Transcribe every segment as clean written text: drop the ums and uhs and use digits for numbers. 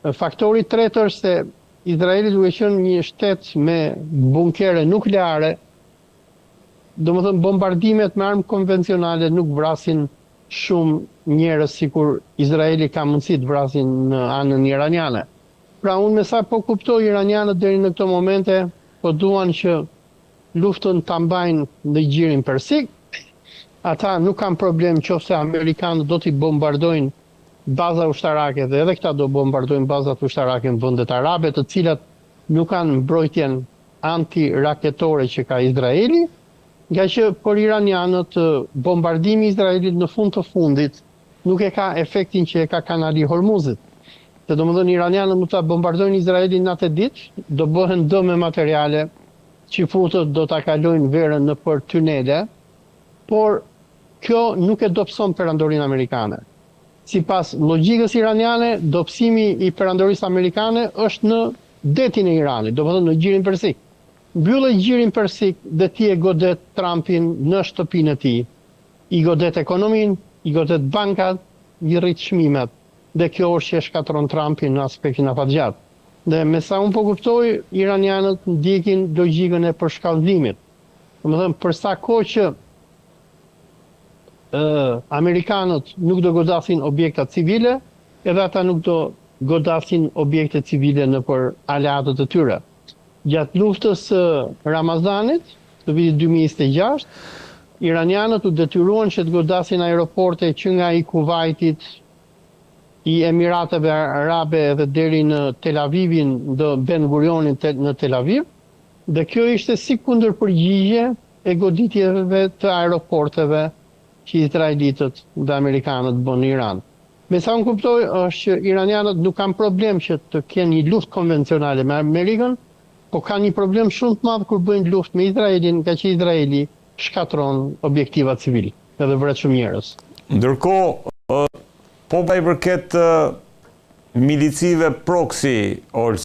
Faktori i tretë është se Izraeli duke qenë një shtet me bunkere nukleare, domethënë bombardimet me armë konvencionale nuk vrasin shumë njerëz sikur Izraeli ka mundësi të vrasin në anën iraniane. Pra unë me sa po kuptoj iranianët deri në këto momente po duan që luftën ta mbajnë në Gjirin Persik, ata nuk kanë problem qoftë se amerikanët do t'i bombardojnë baza ushtarake dhe edhe këta do bombardojnë bazat ushtarake në vendet arabe të cilat nuk kanë mbrojtjen anti-raketore që ka Izraeli, ngaqë për iranianët bombardimi i Izraelit në fund të fundit nuk e ka efektin që e ka kanali i Hormuzit. Se domethënë iranianët mund ta bombardojnë Izraelin natë e ditë, do bëhen dëme materiale, çifutët do ta kalojnë verën nëpër tunele, por kjo nuk e dobëson perandorinë amerikane. Sipas logjikës iraniane, dobësimi i perandorisë amerikane është në detin e Iranit, domethënë në Gjirin Persik. Mbylle Gjirin Persik dhe ti e godet Trumpin në shtëpinë e tij. I godet ekonominë, i godet bankat, i rrit çmimet dhe kjo është që e shkatërron Trumpin në aspektin afatgjatë. Dhe me sa unë po kuptoj, iranianët ndjekin logjikën e përshkallëzimit. Domethënë, për sa kohë që ë amerikanët nuk do godasin objektat civile, edhe ata nuk do godasin objekte civile nëpër aleatët e tyre. Gjatë luftës së Ramazanit të vitit 2026, iranianët u detyruan që të godasin aeroporte që nga i Kuvajtit, i Emirateve Arabe edhe deri në Tel Avivin, do Ben Gurionin në Tel Aviv, dhe kjo ishte si kundërpërgjigje e goditjeve të aeroporteve që izraelitët dhe amerikanët bënë në Iran. Me sa unë kuptoj është që iranianët nuk kanë problem që të kenë një luftë konvencionale me Amerikën, po kanë një problem shumë të madh kur bëjnë luftë me Izraelin, nga që Izraeli shkatërron objektivat civil edhe vret shumë njerëz. Ndërkohë, po sa i përket milicive proxy, Ols,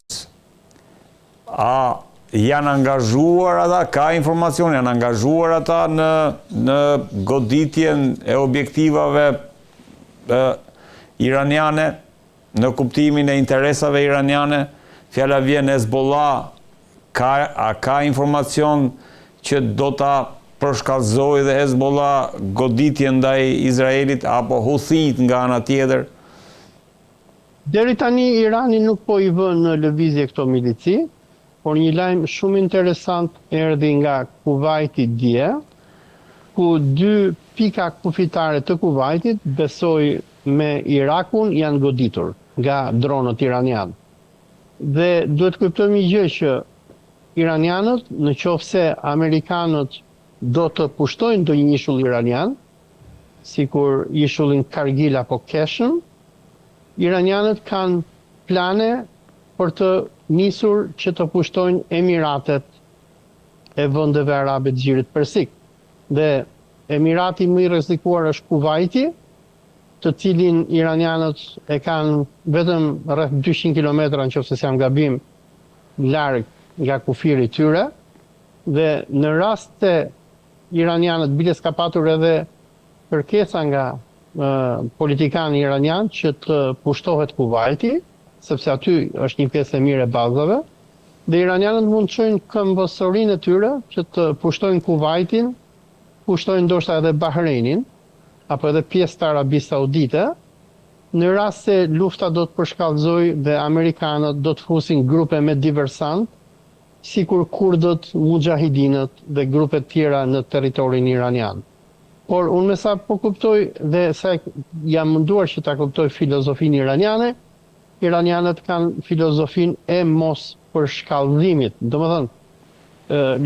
a janë angazhuar ata, ka informacion, janë angazhuar ata në në goditjen e objektivave e, iraniane, në kuptimin e interesave iraniane, fjala vjen Hezbollah, ka, a ka informacion që do ta përshkallëzojë dhe Hezbollah goditjen ndaj Izraelit apo Houthit nga ana tjetër? Deri tani Irani nuk po i vë në lëvizje këto milici, por një lajm shumë interesant erdhi nga Kuvajti dje, ku dy pika kufitare të Kuvajtit, besoj me Irakun, janë goditur nga dronët iranianë. Dhe duhet të kuptojmë një gjë që iranianët, në qoftë se amerikanët do të pushtojnë ndonjë ishull iranian, sikur ishullin Kargil apo Keshm, iranianët kanë plane për të nisur që të pushtojnë Emiratet e vendeve arabe të Gjirit Persik. Dhe Emirati më i rrezikuar është Kuvajti, të cilin iranianët e kanë vetëm rreth 200 kilometra në qoftë se s'jam gabim larg nga kufiri i tyre dhe në rast se iranianët biles ka patur edhe kërkesa nga politikani iranian që të pushtohet Kuvajti, sepse aty është një pjesë e mirë e bazave, dhe iranianët mund të çojnë këmbësorinë e tyre që të pushtojnë Kuvajtin, pushtojnë ndoshta edhe Bahreinin, apo edhe pjesë të Arabisë Saudite, në rast se lufta do të përshkallëzojë dhe amerikanët do të fusin grupe me diversant, sikur kurdët, muxhahidinët dhe grupet tjera në territorin iranian. Por unë me sa po kuptoj dhe sa jam munduar që ta kuptoj filozofinë iraniane, iranianët kanë filozofinë e mos përshkallëzimit. Domethënë,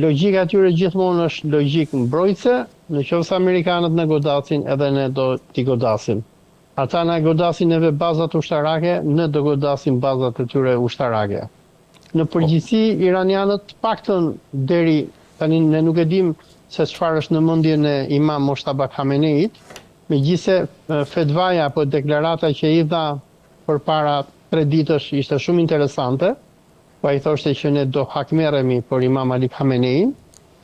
logjika e tyre gjithmonë është logjikë mbrojtëse, në qoftë se amerikanët na godasin, edhe ne do t'i godasim. Ata na godasin neve bazat ushtarake, ne do godasim bazat e tyre ushtarake. Në përgjithësi, iranianët të paktën deri tani ne nuk e dim se çfarë është në mendjen e Imam Mojtaba Khameneit, megjithëse fetvaja apo deklarata që i dha përpara 3 ditësh ishte shumë interesante, ku ai thoshte që ne do hakmerremi për Imam Ali Khamenein.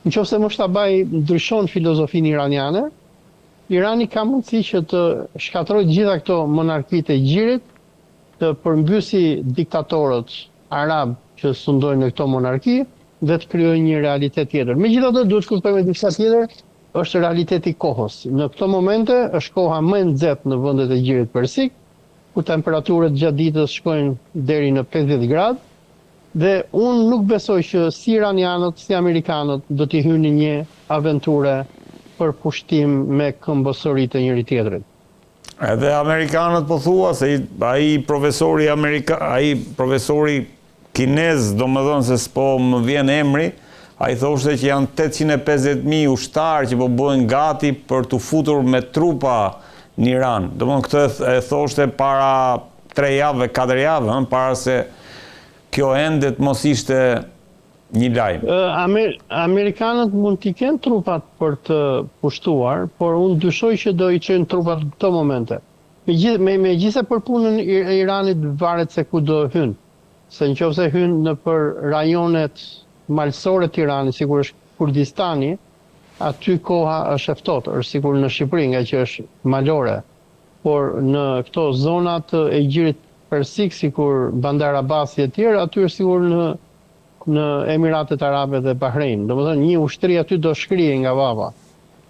Në qoftë se Mojtabai ndryshon filozofinë iraniane, Irani ka mundësi që të shkatërrojë të gjitha këto monarkitë e gjirit. të përmbysi diktatorët arabë që sundojnë në këto monarki dhe të krijojë një realitet tjetër. Megjithatë, duhet të kuptojmë diçka tjetër, është realiteti i kohës. Në këto momente është koha më e nxehtë në vendet e Gjirit Persik, ku temperaturat gjatë ditës shkojnë deri në 50 gradë dhe unë nuk besoj që si iranianët, si amerikanët do t'i hyjnë një aventure për pushtim me këmbësori të njëri-tjetrit. Edhe amerikanët po thua se ai profesori amerika, ai profesori kinez, domethënë se s'po më vjen emri, ai thoshte që janë 850.000 ushtarë që po bëhen gati për t'u futur me trupa në Iran. Domethënë këtë e thoshte para 3 javëve, 4 javëve, ëh, para se kjo ende të mos ishte një lajm. Amer, amerikanët mund t'i kenë trupat për të pushtuar, por unë dyshoj që do i çojnë trupat në këto momente. Me, me, megjithëse për punën e Iranit varet se ku do hyn. Se në qoftë se hyn nëpër rajonet malësore të Iranit, sikur është Kurdistani, aty koha është e ftohtë, është sikur në Shqipëri, nga që është malore. Por në këto zonat e gjirit Persik, sikur Bandar Abbasi e tjerë, aty është sikur në në Emiratet Arabe dhe Bahrein. Domethënë një ushtri aty do shkrihej nga vapa.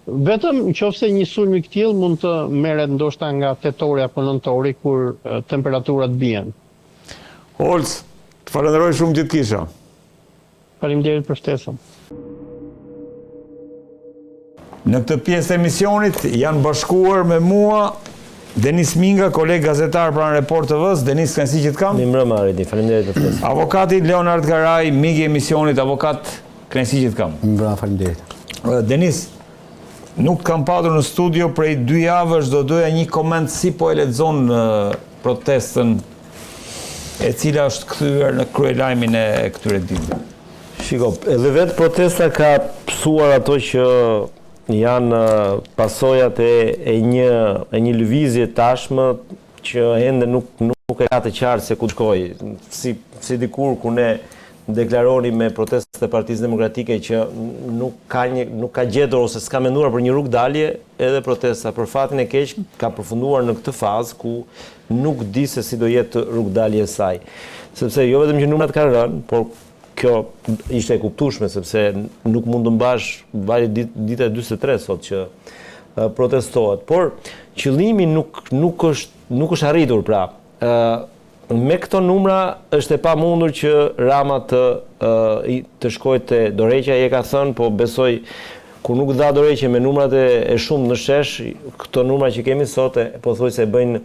Vetëm në qoftë se një sulm i këtillë mund të merret ndoshta nga tetori apo nëntori kur temperaturat bien. Olc, të falenderoj shumë që të kisha. Faleminderit për ftesën. Në këtë pjesë të emisionit janë bashkuar me mua Denis Minga, koleg gazetar pranë Report TV-s. Denis, kënaqësi që të kam. Mirëmbrëma, Redi. Faleminderit për ftesën. Avokati Leonard Garaj, mik i emisionit, avokat, kënaqësi që të kam. Mirëmbrëma, faleminderit. Denis, nuk kam patur në studio prej dy javësh, do doja një koment si po e lexon protestën e cila është kthyer në kryelajmin e këtyre ditëve. Shiko, edhe vetë protesta ka pësuar ato që janë pasojat e, e një e një lëvizje tashmë që ende nuk nuk e ka të qartë se ku shkoi. Si si dikur kur ne deklaronim me protestat e Partisë Demokratike që nuk ka një nuk ka gjetur ose s'ka menduar për një rrugëdalje, edhe protesta për fatin e keq ka përfunduar në këtë fazë ku nuk di se si do jetë rrugëdalja e saj. Sepse jo vetëm që numrat kanë rënë, por kjo ishte e kuptueshme sepse nuk mund të mbash vajti dita e 43 sot që protestohet. Por qëllimi nuk nuk është nuk është arritur pra. Ë me këto numra është e pamundur që Rama të të shkojë te dorëheqja, ai e ka thënë, po besoj kur nuk dha dorëheqje me numrat e, e shumë në shesh, këto numra që kemi sot e pothuajse e bëjnë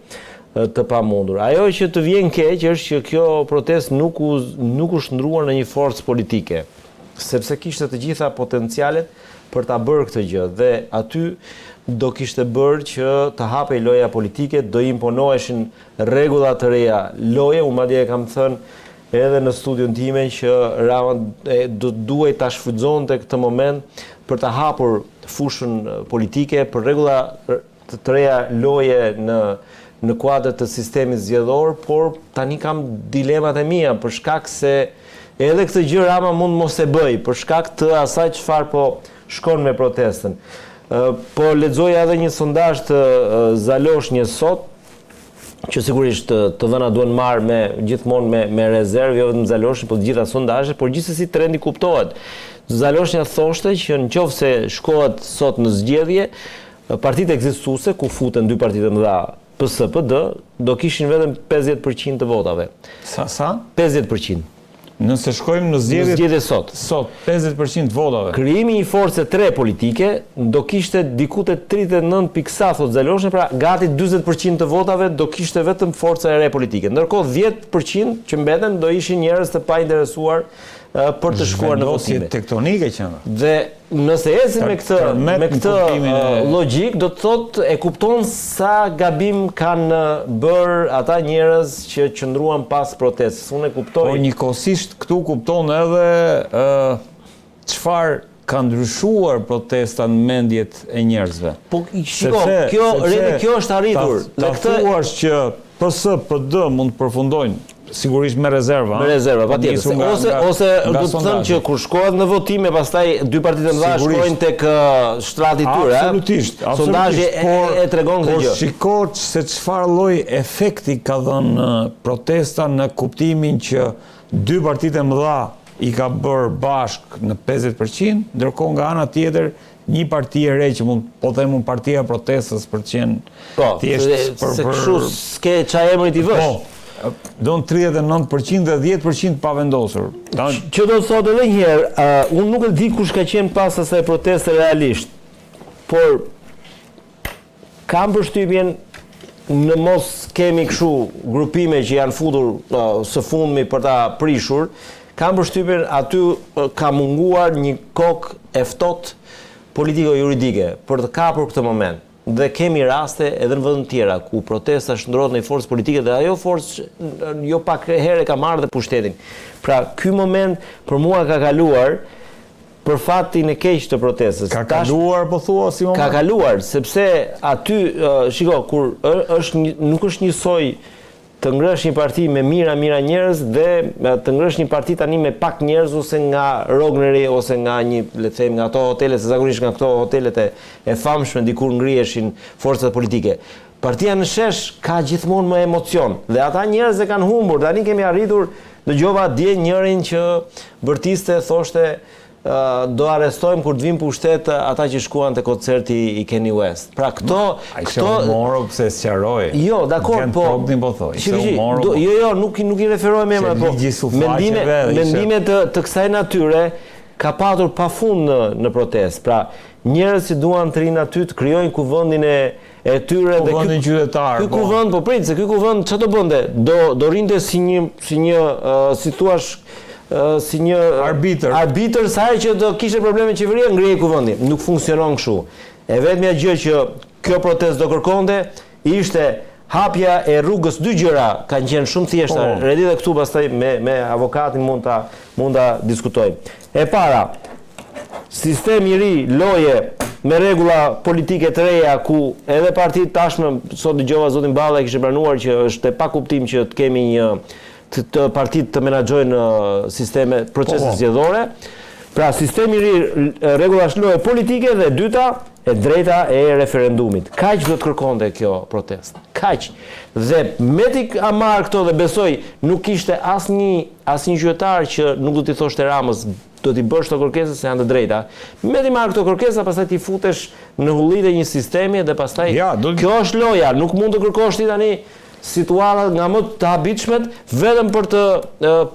të pamundur. Ajo që të vjen keq është që kjo protestë nuk u nuk u shndërrua në një forcë politike, sepse kishte të gjitha potencialet për ta bërë këtë gjë dhe aty do kishte bërë që të hapej loja politike, do imponoheshin rregulla të reja loje, unë madje e kam thënë edhe në studion time që Rama do të duhej ta shfrytëzonte këtë moment për ta hapur fushën politike, për rregulla të reja loje në në kuadër të sistemit zgjedhor, por tani kam dilemat e mia për shkak se edhe këtë gjë Rama mund mos e bëjë për shkak të asaj çfarë po shkon me protestën. Po lexoja edhe një sondazh të Zaloshnjës sot, që sigurisht të dhëna duhen marrë me gjithmonë me me rezervë, jo vetëm Zaloshnjën, por të gjitha sondazhet, por gjithsesi trendi kuptohet. Zaloshnja thoshte që në qoftë se shkohet sot në zgjedhje, partitë ekzistuese ku futen dy partitë e mëdha, PS, PD, do kishin vetëm 50% të votave. Sa sa? 50%. Nëse shkojmë në zgjedhje në zgjedhje sot. Sot 50% të votave. Krijimi i një force të re politike do kishte diku te 39 pikë sa thotë Zaloshnja, pra gati 40% të votave do kishte vetëm forca e re politike. Ndërkohë 10% që mbeten do ishin njerëz të painteresuar për të shkuar në votime. Zhvendosje tektonike që. Dhe nëse ecim me këtë me këtë logjikë, do të thotë e kupton sa gabim kanë bërë ata njerëz që qëndruan pas protestës. Unë e kuptoj. Por njëkohësisht këtu kupton edhe çfarë ka ndryshuar protesta në mendjet e njerëzve. Po shiko, kjo rreth kjo është arritur. Ta, ta këtë thuash që PS, PD mund të përfundojnë. Sigurisht me rezerva. Me rezerva, patjetër. Se, ose ose do të thënë që kur shkohet në votime, pastaj dy partitë e mëdha shkojnë tek shtrati i tyre, Absolutisht, absolutisht. Sondazhi e, e tregon këtë gjë. Por shiko se çfarë lloj efekti ka dhënë protesta në kuptimin që dy partitë e mëdha i ka bërë bashkë në 50%, ndërkohë nga ana tjetër një parti e re që mund po them unë partia e protestës për të qenë po, thjesht se, për se kështu s'ke ça emri t'i vësh. Po, don 39% dhe 10% pa vendosur. Ta... Që do të thotë edhe një herë, uh, unë nuk e di kush ka qenë pas asaj proteste realisht, por Kam përshtypjen në mos kemi kështu grupime që janë futur së fundmi për ta prishur, kam përshtypjen aty ka munguar një kokë e ftohtë politiko-juridike për të kapur këtë moment. Dhe kemi raste edhe në vende të tjera ku protesta shndërrohet në një forcë politike dhe ajo forcë jo pak herë e ka marrë dhe pushtetin. Pra ky moment për mua ka kaluar Për fatin e keq të protestës. Ka kaluar po thua si moment? Ka kaluar, sepse aty, shiko, kur është një, nuk është njësoj të ngresh një parti me mijëra mijëra njerëz dhe të ngresh një parti tani me pak njerëz ose nga Rogneri ose nga një, le të themi, nga ato hotele, se zakonisht nga këto hotelet e, e famshme dikur ngriheshin forcat politike. Partia në shesh ka gjithmonë më emocion dhe ata njerëz e kanë humbur. Tani kemi arritur, dëgjova dje njërin që bërtiste, thoshte do arrestojmë kur të vijmë pushtet ata që shkuan te koncerti i Kanye West. Pra këto Ai këto humor pse sqaroi. Jo, dakor, po. Progni po thoi. Se humor. Po. Jo, jo, nuk nuk i referohem emra, po. Mendime mendime të të kësaj natyre ka patur pafund në në protestë. Pra, njerëz që duan të rrinë aty të krijojnë kuvendin e e tyre dhe ky qytetar. Ky po. kuvend, po prit se ky kuvend çfarë do bënte? Do do rrinte si një si një si thua si një arbitër. Arbitër sa herë që do kishte probleme qeveria ngrihej kuvendi. Nuk funksionon kështu. E vetmja gjë që kjo protestë do kërkonte ishte hapja e rrugës dy gjëra kanë qenë shumë thjeshta. Po. Redi dhe këtu pastaj me me avokatin mund ta mund ta diskutojmë. E para, Sistem i ri loje me rregulla politike të reja ku edhe partitë tashmë sot dëgjova zotin Balla e kishte pranuar që është e pakuptim që të kemi një të, të partitë të menaxhojnë sisteme procese po, po. zgjedhore. Pra sistemi i ri rregullash loje politike dhe e dyta e drejta e referendumit. Kaq do të kërkonte kjo protestë. Kaq. Dhe me t'i marrë këto dhe besoj nuk kishte asnjë asnjë qytetar që nuk do t'i thoshte Ramës Do t'i bësh këto kërkesa se janë të drejta. Me t'i marrë këto kërkesa, pastaj ti futesh në hullitë e një sistemi dhe pastaj ja, do... kjo është loja, nuk mund të kërkosh ti tani situata nga më të habitshmet vetëm për të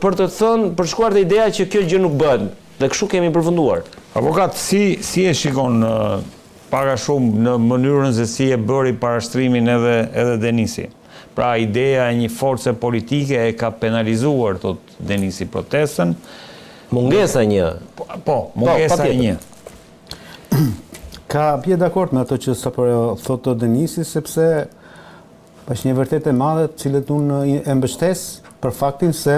për të thënë, për të shkuar te ideja që kjo gjë nuk bëhet. Dhe kështu kemi përfunduar. Avokat, si si e shikon pak a shumë në mënyrën se si e bëri parashtrimin edhe edhe Denisi? Pra ideja e një force politike e ka penalizuar, thotë Denisi protestën. Mungesa një. Po, po mungesa po, një. Ka bie dakord me ato që sapo thotë Denisi, sepse është një e vërtetë e madhe të cilën unë e mbështes për faktin se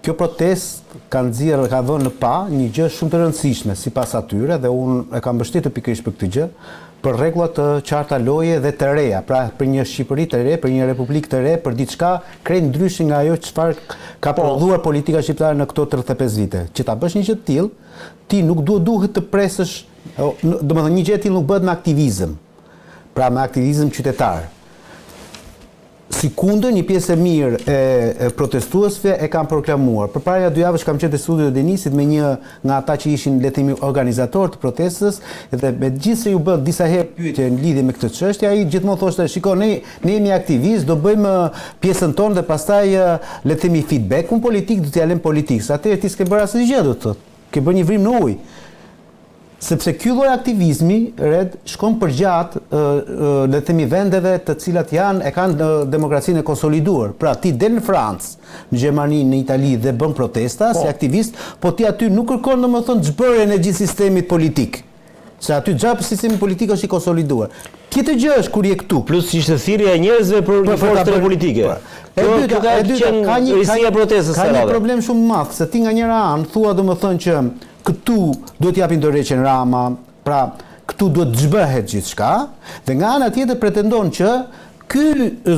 kjo protestë ka nxjerrë, ka vënë në pah një gjë shumë të rëndësishme sipas atyre dhe unë e kam mbështetur pikërisht për këtë gjë, për rregulla të qarta loje dhe të reja, pra për një Shqipëri të re, për një Republikë të re, për diçka krejt ndryshe nga ajo çfarë ka po. prodhuar politika shqiptare në këto 35 vite. Që ta bësh një gjë të tillë, ti nuk duhet duhet të presësh, domethënë një gjë e tillë nuk bëhet me aktivizëm. Pra me aktivizëm qytetar. Sikundër një pjesë e mirë e protestuesve e kanë proklamuar. Përpara nja dy javësh kam qenë te studio e Denisit me një nga ata që ishin, le të themi, organizatorë të protestës dhe megjithëse iu bë disa herë pyetje në lidhje me këtë çështje, ai gjithmonë thoshte, shiko, ne ne jemi aktivistë, do bëjmë pjesën tonë dhe pastaj le të themi feedback-un politik do t'ia lëmë politikës. Atëherë ti s'ke bërë asnjë gjë, do të thotë. Ke bërë një vrimë në ujë. Sepse ky lloj aktivizmi, red, shkon përgjatë, le të themi, vendeve të cilat janë, e kanë demokracinë e konsoliduar. Pra, ti del në Francë, në Gjermani, në Itali dhe bën protesta si aktivist, po ti aty nuk kërkon domethënë zhbërjen e gjithë sistemit politik. Se aty xha sistemi politik është i konsoliduar. Tjetër gjë është kur je këtu. Plus ishte thirrja e njerëzve për një forcë të re politike. E dyta, e dyta, ka një ka një, ka një problem shumë të madh, se ti nga njëra anë thua domethënë që Këtu duhet të japin dorëheqjen Rama, pra këtu duhet të zhbëhet gjithçka, dhe nga ana tjetër pretendon që Ky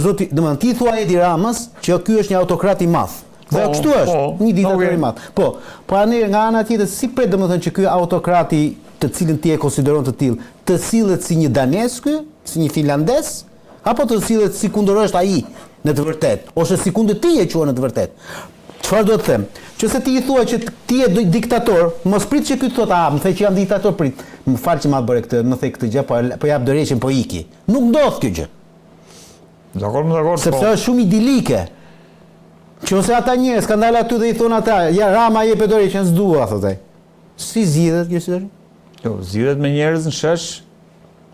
zoti, domethënë ti thua Edi Ramës që ky është një autokrat i madh. Dhe po, kështu është, po, një diktator okay. i madh. Po, po anë nga ana tjetër si pret domethënë që ky autokrati të cilin ti e konsideron të tillë, të sillet si një danez ky, si një finlandez, apo të sillet sikundër është ai në të vërtetë, ose sikundër ti e quan në të vërtetë. Çfarë do të them? Qëse ti i thua që ti je diktator, mos prit që ky të thotë, "A, më the që jam diktator, prit. Më fal që ma bëre këtë, më the këtë gjë, po po jap dorëheqjen, po iki." Nuk ndodh kjo gjë. Dakord, më dakord. Sepse po. është shumë idilike. Qëse ata njerëz kanë dalë aty dhe i thonë ata, ja Rama jepe dorëheqjen, s'dua, thotë ai. Si zgjidhet kjo histori? Jo, zgjidhet me njerëz në shesh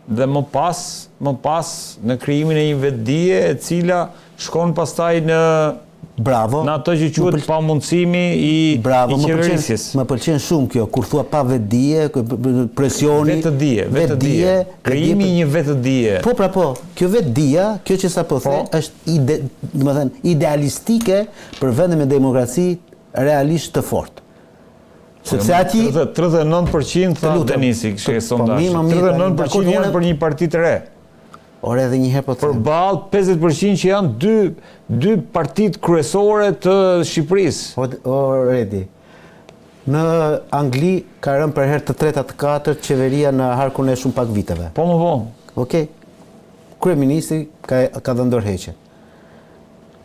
dhe më pas, më pas në krijimin e një vetëdije e cila shkon pastaj në Bravo. Në atë që quhet pamundësimi i Bravo, i qeverisjes. Më pëlqen shumë kjo kur thua pa vetëdije, presioni, vetëdije, vetëdije, krijimi i një vetëdije. Po pra po, kjo vetëdija, kjo që sapo the, po. është ide, domethënë idealistike për vende me demokraci realisht të fortë. Sepse aty 39% tha Denisi, kishte po, sondazh. 39% janë për një parti të re. Ore edhe një herë po të them. Përballë 50% që janë dy dy partitë kryesore të Shqipërisë. O, o Redi. Në Angli ka rënë për herë të tretë a të katërt qeveria në harkun e shumë pak viteve. Po më po. Okej. Kryeministri ka ka dhënë dorëheqje.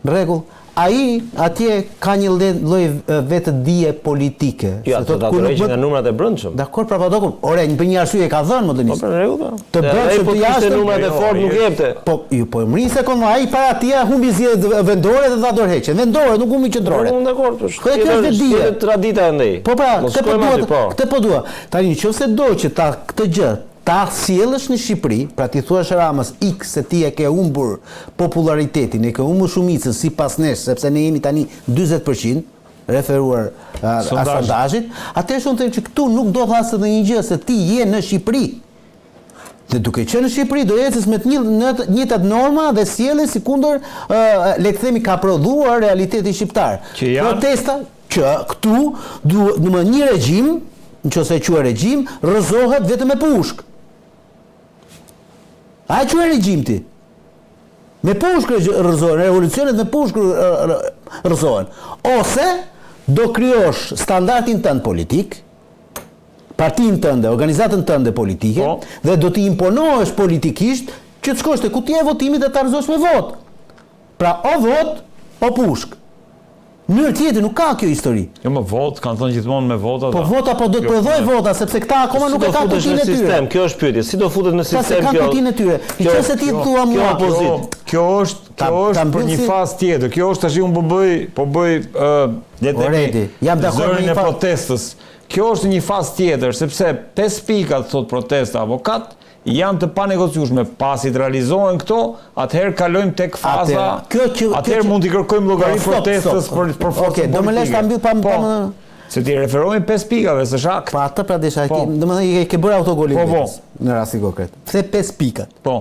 Në rregull, ai atje ka një lloj vetëdije politike. Jo, se thotë kur nuk nga numrat e brendshëm. Dakord, pra po dakord. Ore, një për një arsye e ka dhënë mo Denis. Po pra, në rregull, po. Të brendshëm po të jashtëm. numrat e fortë nuk jepte. Po, ju po më një sekondë, ai para tij humbi zgjedhjet vendore dhe dha dorëheqjen. Vendore, nuk humbi qendrore. Po, dakord, po. Kjo është vetëdije. Tradita andej. Po pra, këtë po dua, po. këtë po dua. Tani nëse do që ta këtë gjë Ta sjellësh në Shqipëri, pra t'i thuash Ramës ik se ti e ke humbur popullaritetin, e ke humbur shumicën sipas nesh, sepse ne jemi tani 40 për qind, referuar sondazhit, atëherë unë them që këtu nuk ndodh as edhe një gjë, se ti je në Shqipëri. Dhe duke qenë në Shqipëri do ecësh me të njëjtat norma dhe sjellje sikundër le të themi ka prodhuar realiteti shqiptar. Protesta Që këtu, domethënë një regjim, në qoftë se e quan regjim, rrëzohet vetëm me pushkë. A e quan regjim ti? Me pushkë rrëzohen, revolucionet me pushkë rrëzohen. Ose do krijosh standardin tënd politik, partinë tënde, organizatën tënde politike, po. dhe do t'i imponohesh politikisht që të shkosh te kutia e votimit dhe ta rrëzosh me votë. Pra o votë, o pushkë. Mënyrë tjetër nuk ka kjo histori. Jo më votë, kanë thënë gjithmonë me vota. Po vota po do të prodhojë vota sepse këta akoma nuk e kanë kutinë e tyre. Sistem, kjo është pyetja, si do futet në sistem kjo? Ka kanë kutinë e tyre. Në qoftë se ti thua mua, kjo kjo është kjo është për një fazë tjetër. Kjo është tash unë po bëj, po bëj ë le të themi. Jam dakord me një protestës. Kjo është një fazë tjetër sepse pesë pikat thotë protesta avokat, janë të panegociueshme, pasi të realizohen këto, atëherë kalojmë tek faza, kjo që atëherë mund t'i kërkojmë llogari po, protestës për për forcën politike. Do më lesh ta mbyll pa po, se t'i referohemi pesë pikave, s'është akt. Po atë pra desha, po. domethënë i ke bërë autogolin po, po. në rastin konkret. The pesë pikat. Po.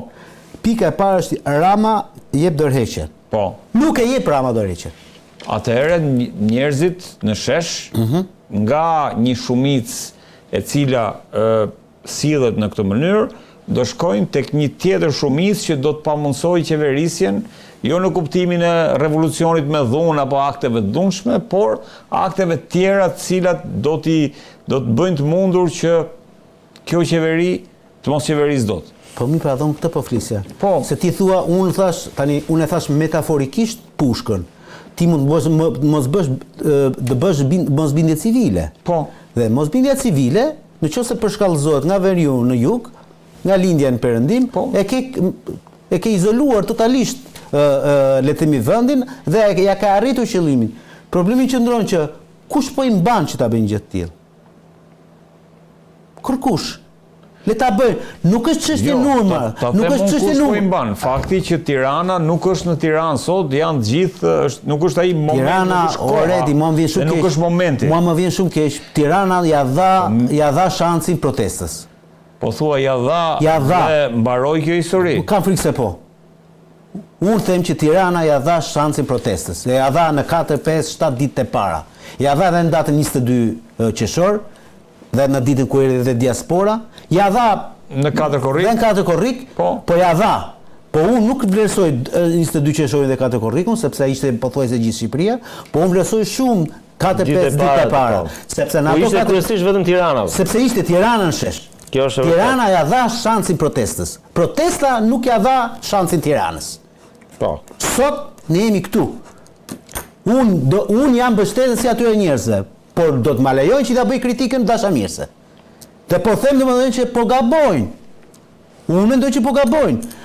Pika e parë është Rama jep dorëheqjen. Po. Nuk e jep Rama dorëheqjen. Atëherë njerëzit në shesh mm -hmm. nga një shumicë e cila ë sillet në këtë mënyrë, do shkojnë tek një tjetër shumicë që do të pamundësojë qeverisjen, jo në kuptimin e revolucionit me dhunë apo akteve të dhunshme, por akteve të tjera të cilat do t'i do të bëjnë të mundur që kjo qeveri të mos qeverisë dot. Po mi pra dhe unë këtë po flisja. Po. Se ti thua, unë thash, tani unë e thash metaforikisht pushkën. Ti mund të bësh mos bësh të bësh mosbindje civile. Po. Dhe mosbindja civile Në qoftë se përshkallëzohet nga veriu në jug, nga lindja në perëndim, po. e ke e ke izoluar totalisht ë ë le të themi vendin dhe e ja ke arritur qëllimin. Problemi qëndron që kush po i mban që ta bëjnë gjë të tillë? Kërkush. Le ta bëjnë. Nuk është çështje jo, numër, nuk është çështje numër. Po i mban. Fakti që Tirana nuk është në Tiranë sot, janë të gjithë, është nuk është ai moment, Tirana, nuk është koha. Ore, mua më vjen shumë keq. Nuk është momenti. Mua më vjen shumë keq. Tirana ja dha, po, ja dha shansin protestës. Po thua ja dha, ja dha. dhe mbaroi kjo histori. Kam frikë se po. Unë them që Tirana ja dha shansin protestës. E ja dha në 4, 5, 7 ditët e para. Ja dha edhe në datën 22 qershor, dhe në ditën kur erdhi dhe diaspora, ja dha në 4 korrik. Dhe në 4 korrik, po, po ja dha. Po unë nuk vlerësoj 22 qershorin dhe 4 korrikun, sepse ishte pothuajse gjithë Shqipëria, po unë vlerësoj shumë 4-5 ditët e para, po. sepse në po ato ishte kryesisht vetëm Tirana. Sepse ishte Tirana në shesh. Kjo është e vërtetë. Tirana ja dha shansin protestës. Protesta nuk ja dha shansin Tiranës. Po. Sot ne jemi këtu. Unë do unë jam mbështetës i atyre njerëzve, por do të ma lejojnë që ta bëj kritikën dashamirëse. Dhe po them domethënë që po gabojnë. Unë mendoj që po gabojnë.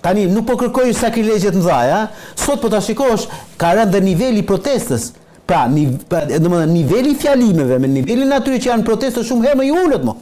Tani nuk po kërkoj sakrilegje të mëdha, sot po ta shikosh, ka rënë dhe niveli i protestës. Pra, domethënë niveli i fjalimeve me nivelin e atyre që janë në protestë është shumë herë më i ulët mo.